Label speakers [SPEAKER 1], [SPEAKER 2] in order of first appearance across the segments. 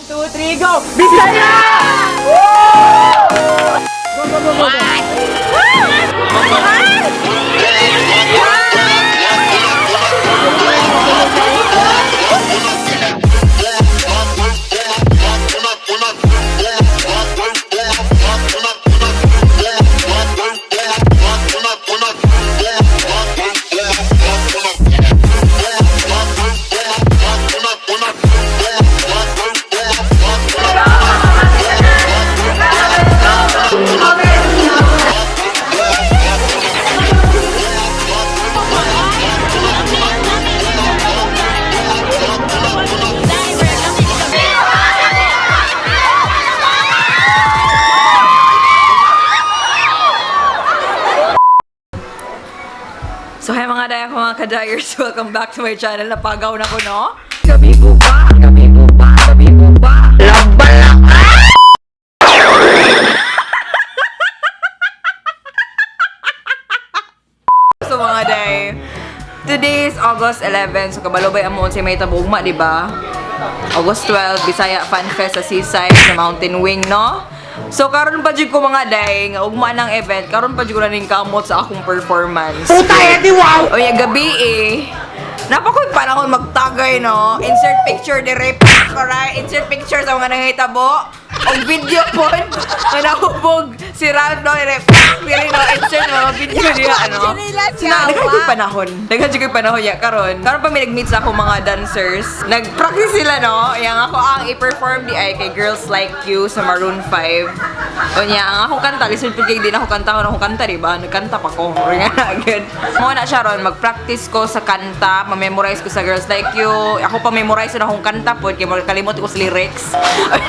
[SPEAKER 1] 2, 3, go! Bisaya!
[SPEAKER 2] Go, go, go, go, go.
[SPEAKER 1] So hi mga daya ko, mga kadayers, welcome back to my channel. Napagaw na ko, no? Gabi ko ba? Gabi ko ba? Gabi ko ba? Labalak! So mga day, today is August 11, so kabalobay amo unsay may tabugma, di ba? August 12, Bisaya Fan Fest sa Seaside sa Mountain Wing, no? So karon pa jud ko, mga day, nga ugma ng event, karon pa jud ko na ning kamot sa akong performance. Puta eh, wow! Oy, gabi eh. Napakoy panahon magtagay, no? Insert picture dire, alright? Insert picture sa mga nangahitabo. Og video pod nga nahubog si Ralph, no, dire, dire, no? Insert mga video niya, ano? Na, daghan jud panahon. Daghan jud panahon ya karon. Karon pa mi nag-meet sa akong mga dancers. Nag-practice sila, no? Yang ako ang i-perform di ay kay Girls Like You sa Maroon 5. Unya, ang akong kanta, listen pud kay di na ako kanta ko akong kanta, di ba? Nagkanta pa ko. Nga na agad. Mo na siya ron, mag-practice ko sa kanta, ma-memorize ko sa Girls Like You. Ako pa memorize na akong kanta pod kay kalimot ko sa lyrics.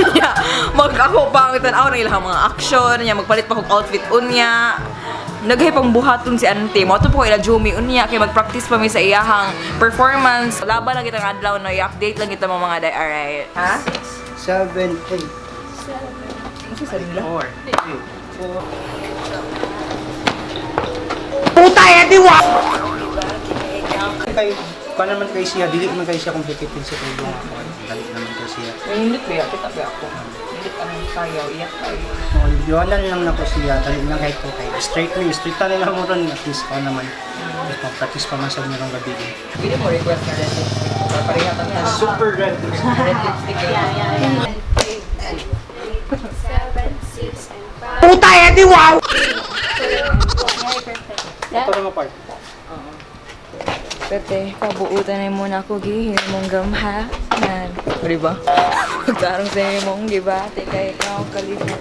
[SPEAKER 1] Unya, mag ako pa ang tan-aw ng ilang mga action, unya magpalit pa kog outfit unya. Naghay pang buhaton si ante. Mo po ila Jumi unya kay mag-practice pa mi sa iyahang performance. Laban lang kitang adlaw, no, i-update lang kita mga day. Alright. Ha?
[SPEAKER 2] 7, 8. 4, 3, 4. Kay, pa naman kay siya, dili man kay siya complicated sa tulong ako. Dali naman kay siya.
[SPEAKER 1] Nindot ba kita ba ako? Nindot ang sayaw, iyak tayo.
[SPEAKER 2] No, Yonan lang nako siya, dali lang kay ko kay straight me, straight na lang mo ron at least ko naman. Tapos mag-practice pa man sa mirong gabi.
[SPEAKER 1] Pwede mo request na red lipstick. Pareha kang tanan.
[SPEAKER 2] Super red.
[SPEAKER 1] Red lipstick eh.
[SPEAKER 2] Ito na part.
[SPEAKER 1] Pwede, pabuutan na muna ako gihim mong gamhanan. O, diba? Pagtarong sa imong gibati kay ikaw kalibutan.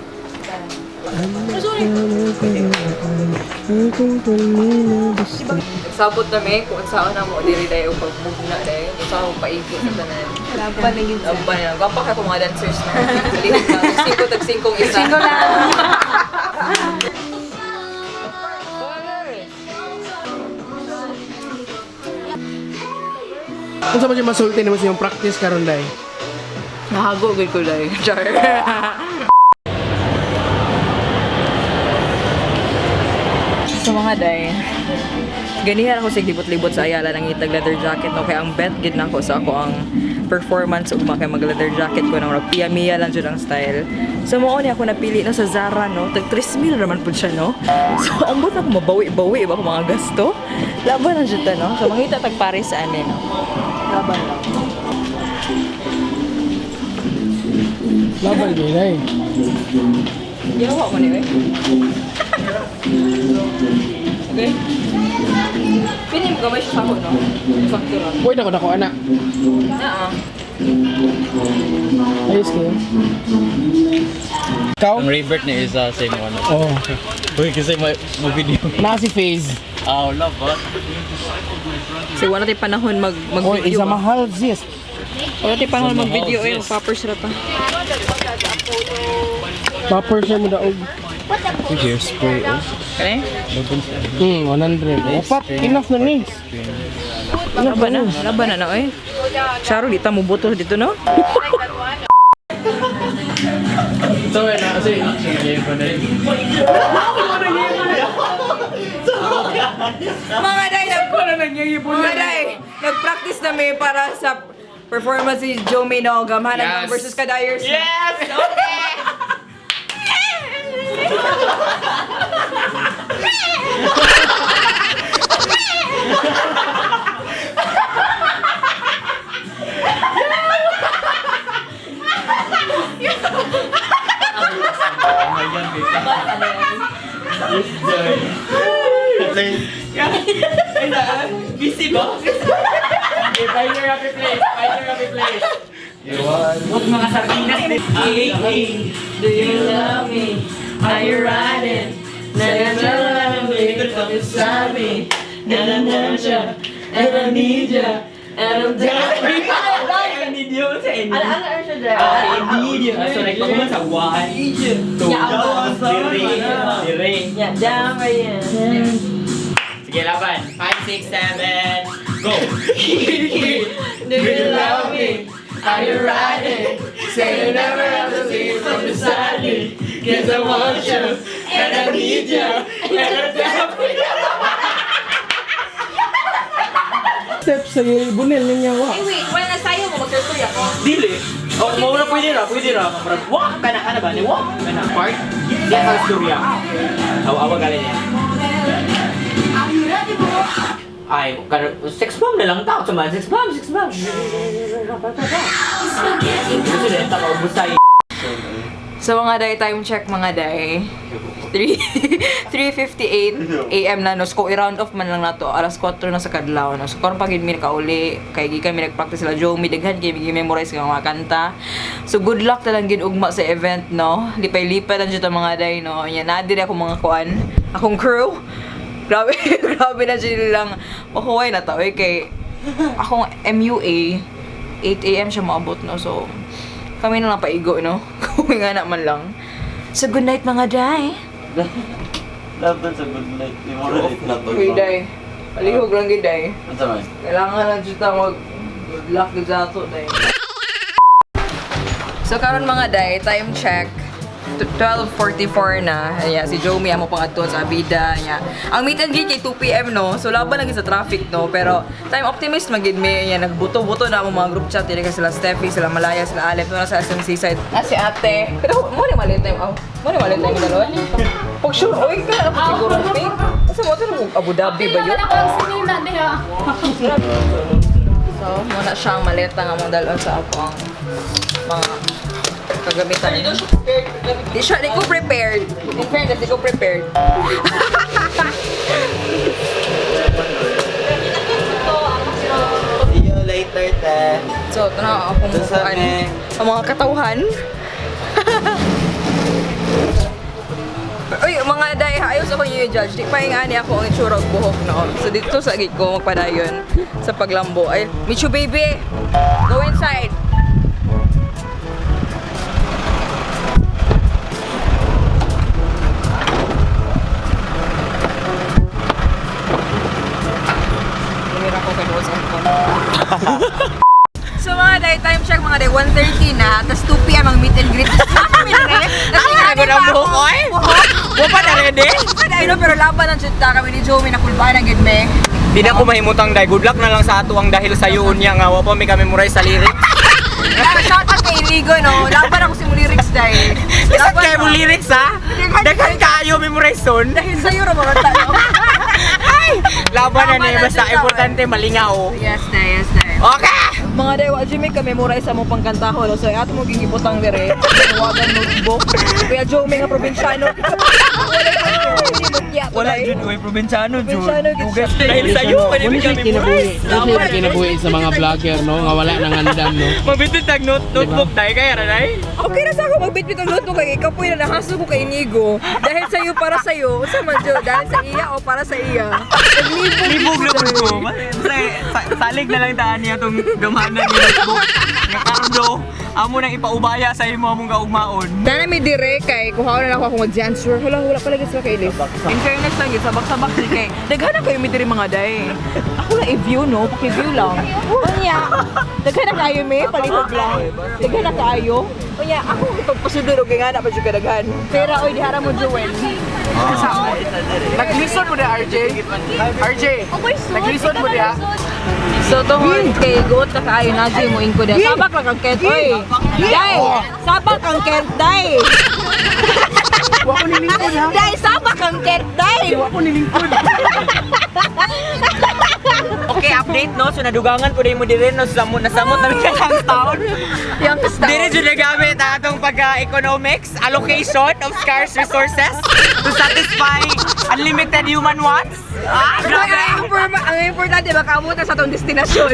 [SPEAKER 1] Nagsabot na mi kung saan na mo diri dayo pagmugna dayo kung saan mo paigo sa tanan.
[SPEAKER 3] Laban na yun.
[SPEAKER 1] Laban na. Gwapa kay ko mga dancers na. Lihok na. Singko tag singkong isa.
[SPEAKER 3] Singko lang.
[SPEAKER 4] Unsa man yung masulti nimo sa iyong practice karon day?
[SPEAKER 1] Nahago gud ko dayo. Char. So mga day, ganihan ako sa libot-libot sa Ayala nang itag leather jacket, no, kay ang bet gid nako sa ako ang performance ugma kay mag leather jacket ko nang pia mia lang jud ang style. So mao ni ako napili, no, sa Zara, no, tag 3,000 raman pud siya, no. So ambot ako mabawi-bawi ba ako mga gasto. Laban lang jud ta, no. So mangita tag Paris ani, no. Laban lang.
[SPEAKER 4] Laban gyud day.
[SPEAKER 1] Yawa mo ni eh. Okay. Pini mo gamay siya sa ako, no? Sakto ra.
[SPEAKER 4] Uy, nako nako ana.
[SPEAKER 1] Naa.
[SPEAKER 4] Ayos kayo. Ikaw?
[SPEAKER 5] Ang revert niya is same one.
[SPEAKER 4] Oh.
[SPEAKER 5] Uy, kasi may video.
[SPEAKER 4] Na si Faze.
[SPEAKER 5] Ah, wala ba?
[SPEAKER 1] So wala tay panahon mag mag
[SPEAKER 4] Oy,
[SPEAKER 1] video.
[SPEAKER 4] isa mahal sis.
[SPEAKER 1] Wala tay panahon mag video eh,
[SPEAKER 5] sis.
[SPEAKER 1] poppers ra ta.
[SPEAKER 4] Popper siya mo daog.
[SPEAKER 5] Hairspray, oh.
[SPEAKER 1] Kani?
[SPEAKER 4] 100. Opat, enough na ni.
[SPEAKER 1] Laban na, laban na na oy. Charo di ta mo buto dito, no?
[SPEAKER 5] So, na kasi action game pa na yun.
[SPEAKER 1] Mga day, nag mga day, nag-practice na mi para sa Performance ni Jomi, no? Gamhanan
[SPEAKER 5] Yes.
[SPEAKER 1] yes. versus Kadayers.
[SPEAKER 5] Yes! Okay! Busy ba? Okay, find your happy place. Find your happy place. Huwag mga sardinas. Do you love me? Are you riding? Na na na na na beside me. Na na na na And I need ya. And I'm down. I need you. Sa inyo.
[SPEAKER 1] Ano siya dyan?
[SPEAKER 5] I need you. So, nagpakuman sa 1, 2, 3, 3.
[SPEAKER 1] Yeah, down right yan.
[SPEAKER 5] Sige, laban. 5, 6, 7, go!
[SPEAKER 1] Do you love me? Are you riding?
[SPEAKER 5] Say you never have to leave from beside me. 'Cause I want you, and I need you, and I'm down for you.
[SPEAKER 4] Steps sa bunil niya wa.
[SPEAKER 1] Hey, wait. Wala na sayo mo. Mag-story ako.
[SPEAKER 5] Dili. Oh, mo na pwede ra, pwede ra. Murag, wa kana kana ba ni wa kana part. Di ka storya. Aw awa gali niya. Ay, kana sex bomb na lang tao sa man, sex bomb, sex bomb. Gusto na ta kaubos tayo.
[SPEAKER 1] So mga day, time check mga day. 3 3:58 AM na no. So i-round off man lang nato alas 4 na sa kadlaw no. So karon pag mi nakauli kay gikan mi nagpractice sila Joe mi daghan kay mi memorize nga mga kanta. So good luck ta lang gid ugma sa event no. Lipay-lipay lang jud ta mga day no. Nya na diri ako mga kuan, akong crew. Grabe, grabe na jud lang mahuway na ta oy kay akong MUA 8 AM siya maabot no. So kami na lang paigo, no? Kung nga naman lang. So, good night mga day.
[SPEAKER 3] Laban sa good night. Off na to.
[SPEAKER 1] Uy, day. Palihog lang gid, day.
[SPEAKER 3] Ano man?
[SPEAKER 1] Kailangan lang dyan mag good luck gid sa ato, day. So, karon mga day, time check. 12:44 na. Ayan, si Jomi amo pang adto sa Abida niya. Ang meet and greet kay 2 PM no. So laban lang gyud sa traffic no, pero time optimist man gid mi. Ayan, nagbuto-buto na among mga group chat dili kay sila Steffi, sila Malaya, sila Alep, na sa SMC side. Ah, si Ate. Pero mo ni malit time. Oh, mo ni malit time dalawa. Pag sure oy ka na siguro pink. Asa mo to Abu Dhabi ba yun?
[SPEAKER 6] Ako ang sinina niya.
[SPEAKER 1] So, muna siyang maleta nga mong dalon sa ako ang mga kagamitan. Di siya, di ko prepared. In fairness, di ko prepared.
[SPEAKER 3] See you later, te.
[SPEAKER 1] So, ito na akong
[SPEAKER 3] Doon sa
[SPEAKER 1] kuan,
[SPEAKER 3] me.
[SPEAKER 1] ang mga katawhan. Uy, mga day, ayos ako yung judge. Di pa yung ani ako ang itsura og buhok no. So dito sa gid ko magpadayon sa paglambo. Ay, Michu baby. Go inside. Lumira ko kay doon sa aircon. So mga day, time check mga day, 1:30 na, tapos 2 p.m. ang meet and greet. Ay,
[SPEAKER 5] Ano ang buhok, oy? Wa pa na ready?
[SPEAKER 1] Ay, no, pero laban ang chutta kami ni Joey, nakulbaan ang gid me.
[SPEAKER 5] Di na ko mahimutang day. Good luck na lang sa ato ang dahil sa iyo niya nga wa pa mi kami memorize sa lyrics.
[SPEAKER 1] Ah, shout out kay Inigo, no. Laban ako si mo lyrics day.
[SPEAKER 5] Isang kayo mo lyrics ha? Daghan kaayo memorize son.
[SPEAKER 1] Dahil sa'yo ra mga tao.
[SPEAKER 5] Ay! Laban na
[SPEAKER 1] Laban
[SPEAKER 5] ni
[SPEAKER 1] na
[SPEAKER 5] basta
[SPEAKER 1] jud,
[SPEAKER 5] importante malingaw.
[SPEAKER 1] Yes, day, yes, day.
[SPEAKER 5] Okay!
[SPEAKER 1] Mga day, wa jud may ka-memorize sa mo pangkantahon. No? So, ato mo gingibutang dire. Wagan notebook. Kuya Joe, may nga probinsyano. Wala
[SPEAKER 5] Wala jud oy probinsyano jud.
[SPEAKER 1] Probinsyano, jud.
[SPEAKER 5] Dugas dahil sa iyo kani
[SPEAKER 4] Muna
[SPEAKER 5] mi
[SPEAKER 4] siya
[SPEAKER 5] kami
[SPEAKER 4] kinabuhi.
[SPEAKER 5] memorize.
[SPEAKER 4] Muna siya kinabuhi sa mga vlogger no nga wala nang andam no.
[SPEAKER 5] Mabitin tag notebook dai kaya ra dai.
[SPEAKER 1] Okay na sa ako magbitbit ang luto kay ikaw po na nahaso ko kay Inigo. Dahil sa iyo para sa iyo, sa man jud, dahil sa iya o para sa iya. Naglibog
[SPEAKER 5] Libog na ko. Salig na lang daan niya tong gamanan ni notebook. Nga karon do, amo nang ipaubaya sa imo among kaugmaon.
[SPEAKER 1] Dana mi dire kay kuha na lang ako akong dancer. Wala wala pala gid sila kay Elif. In fairness lang gid sabak-sabak ni kay. Daghan na kayo mi dire mga day. Ako lang i-view no, paki-view lang. Unya. Daghan na kayo mi palihog lang. Daghan na kayo. Unya, ako ipagpasudlo og nga na pa jud kadaghan. Pera oy dihara mo, Joel.
[SPEAKER 4] Naglisod mo na, RJ. RJ, naglisod mo diha.
[SPEAKER 1] So tungod kay guot ka kaayo na mo ingko diha. Sabak lang kang Kent oy. Dai, sabak kang Kent dai.
[SPEAKER 4] Wa ko nilingkod ha.
[SPEAKER 1] Dai, sabak kang Kent dai.
[SPEAKER 4] Wa ko nilingkod.
[SPEAKER 5] Okay, update no. So nadugangan po mo dire no samot na samot na ang taon.
[SPEAKER 1] Yang town.
[SPEAKER 5] Dire jud nagamit ang atong pagka-economics, allocation of scarce resources to satisfy unlimited human wants. Ah,
[SPEAKER 1] Ang,
[SPEAKER 5] grabe.
[SPEAKER 1] ang importante baka amutan sa atong destinasyon.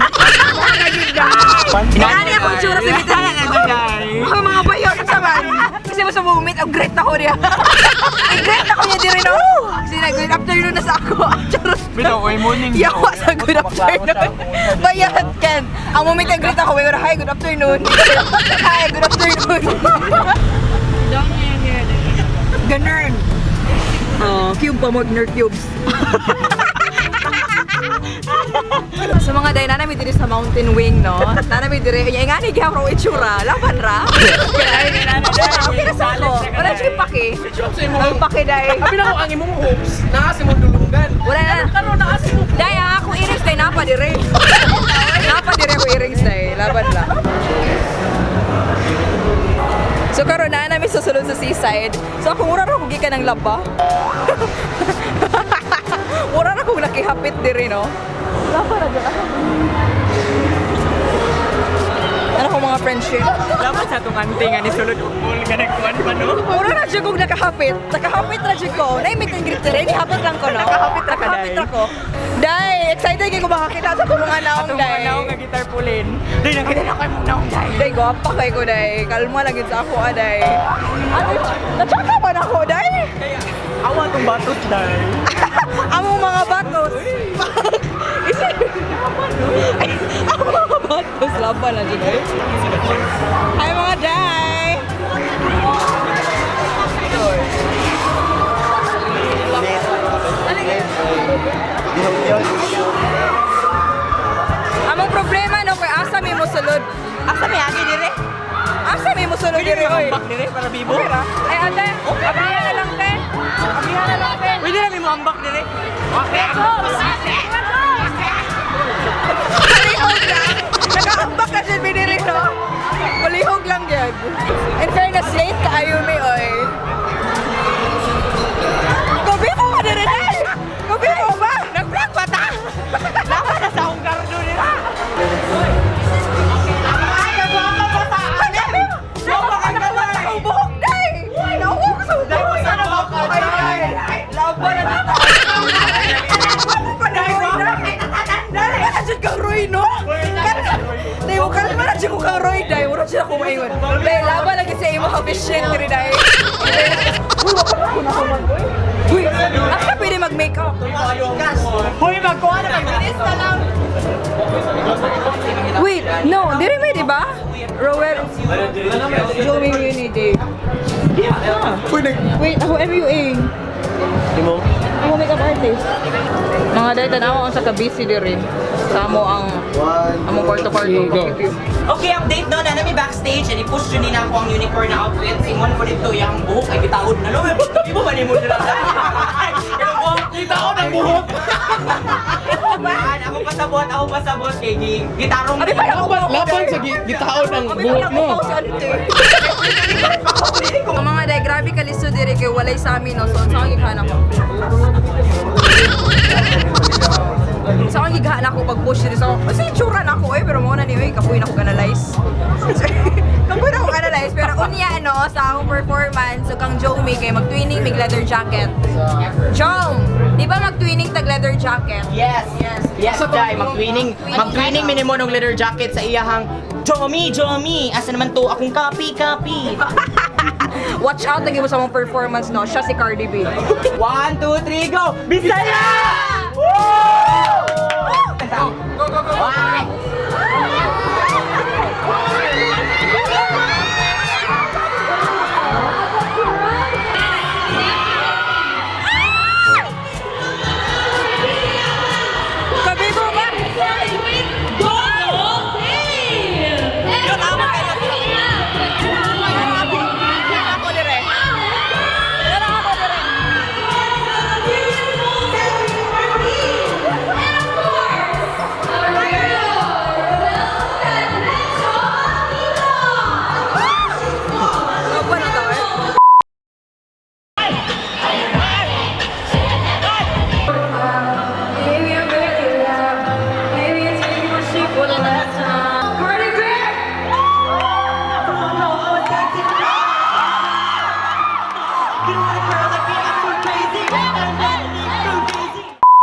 [SPEAKER 1] Nani ako tsura sa bitan. Ako mga bayo sa man. Kasi mo sa moment, ang great na ko niya. Ang great na ko niya diri no. Kasi na good afternoon na sa ako. Charot.
[SPEAKER 3] Bitaw, oy, morning.
[SPEAKER 1] Yawa sa good afternoon. Bayat Ken. Ang moment ang great ako, may hi, good afternoon. Hi, good afternoon. Ganun. Oh, cube pa mo, cubes. Sa mga day, nanami diri sa Mountain Wing, no? Nanami diri, yung nga ni gihapon ko itsura, laban ra. Okay na sa ako. Wala siya yung pake. Ang pake, day.
[SPEAKER 4] Abi na ko ang imong hopes naa sa imong dulunggan.
[SPEAKER 1] Wala na.
[SPEAKER 4] Karon naa sa imong
[SPEAKER 1] Day, ah, akong earrings, day, napa diri. Napa diri ako earrings, day. Laban lang. So karon na namin susulod sa seaside. So ako mura ra ko gikan ng laba. Mura ra kog nakihapit diri no. Laba ra gyud ako. Ano ko mga friendship?
[SPEAKER 5] Laban sa atong ante nga ni sulod ugmol nga nagkuan pa no.
[SPEAKER 1] Mura ra jud kog nakahapit. Nakahapit ra jud ko. Nay may greet diri, nihapit lang ko no.
[SPEAKER 5] Nakahapit ra ka,
[SPEAKER 1] Nakahapit
[SPEAKER 5] day.
[SPEAKER 1] ra ko. Day, excited kay ko makakita sa akong mga naong
[SPEAKER 5] Atong mga
[SPEAKER 1] day.
[SPEAKER 5] naong nga guitar pulin. Day nakita na kay mong naong day.
[SPEAKER 1] Day, gwapa kay ko, day. Kalma lang yun sa ako, ah, day. Ano, natsaka ba na ako, day?
[SPEAKER 5] Awa atong batos day.
[SPEAKER 1] Among mga batos. Ay, ang mga batos. Laban na dyan, eh. Hi, mga day! Among problema, no, kay asa may mosulod.
[SPEAKER 5] Asa may agi dire?
[SPEAKER 1] Asa may mosulod
[SPEAKER 5] Pwede
[SPEAKER 1] dire, oy.
[SPEAKER 5] mo ambak dire para bibo.
[SPEAKER 1] Okay ra? Ay, ate, abrihan na lang, te. Abrihan na lang, te.
[SPEAKER 5] Pwede na mo ambak dire.
[SPEAKER 1] Palihog lang. Nakaambak ka siya biniri, no? Palihog lang yan. In fairness, late ka ayo mi, oy. Gabi mo ba diri, day? Gabi mo ba?
[SPEAKER 5] Nag-vlog ba ta? Laban na sa akong gardo nila.
[SPEAKER 1] Gwapa ka sa akong buhok, day! Nauwa ko sa buhok. Ay, ay. Laban na dito. Day, Day, wala jud kang Roy, no? Day, wala kalma na jud ko kang Roy, day. Wala jud ako maingon. Day, laban lagi sa imo ka shit diri, day. Uy, wala ko na ako mag. Uy, asa pwede mag-makeup?
[SPEAKER 5] Hoy, magkuha na mag-bilis na lang.
[SPEAKER 1] Wait, no, diri may, di ba? Rowel, Joey Unity. Wait, ako MUA.
[SPEAKER 3] Imo?
[SPEAKER 1] Ako makeup artist. Mga day, tanawa ang sa ka-busy diri. Sa amo ang among kwarto-kwarto.
[SPEAKER 4] Go.
[SPEAKER 5] Okay, update no, na nami backstage and i-push yun nila ako ang unicorn na outfit. Simon mo dito yung buhok ay gitaod na lo. Di ba ba mo nila?
[SPEAKER 4] Gitaod ang buhok.
[SPEAKER 5] Ako pasabot kay gitarong.
[SPEAKER 1] Abi pa ako
[SPEAKER 4] Laban sa gitaod ang
[SPEAKER 1] Abi
[SPEAKER 4] buhok
[SPEAKER 1] pa
[SPEAKER 4] mo.
[SPEAKER 1] ako si ante. Ang mga day, grabe kalisod diri kay walay sa amin no. So unsa akong gighaan ako? Sa akong gighaan ako pag push diri sa ako. Kasi itsura na ako eh pero mo na ni oy kapoy na ako analyze. Kapoy na ako analyze pero unya no sa akong performance so kang Joey kay mag-twinning mig leather jacket. Jong, di ba mag-twinning tag leather jacket?
[SPEAKER 5] Yes. Yes, Jai, mag-twinning. Mag-twinning minimo ng leather jacket sa iyahang Jomi, Jomi, asa naman to akong copy, copy.
[SPEAKER 1] Watch out lagi mo sa mong performance no. Siya si Cardi B.
[SPEAKER 5] 1, 2, 3, go! Bisaya! Woo! Go, go, go!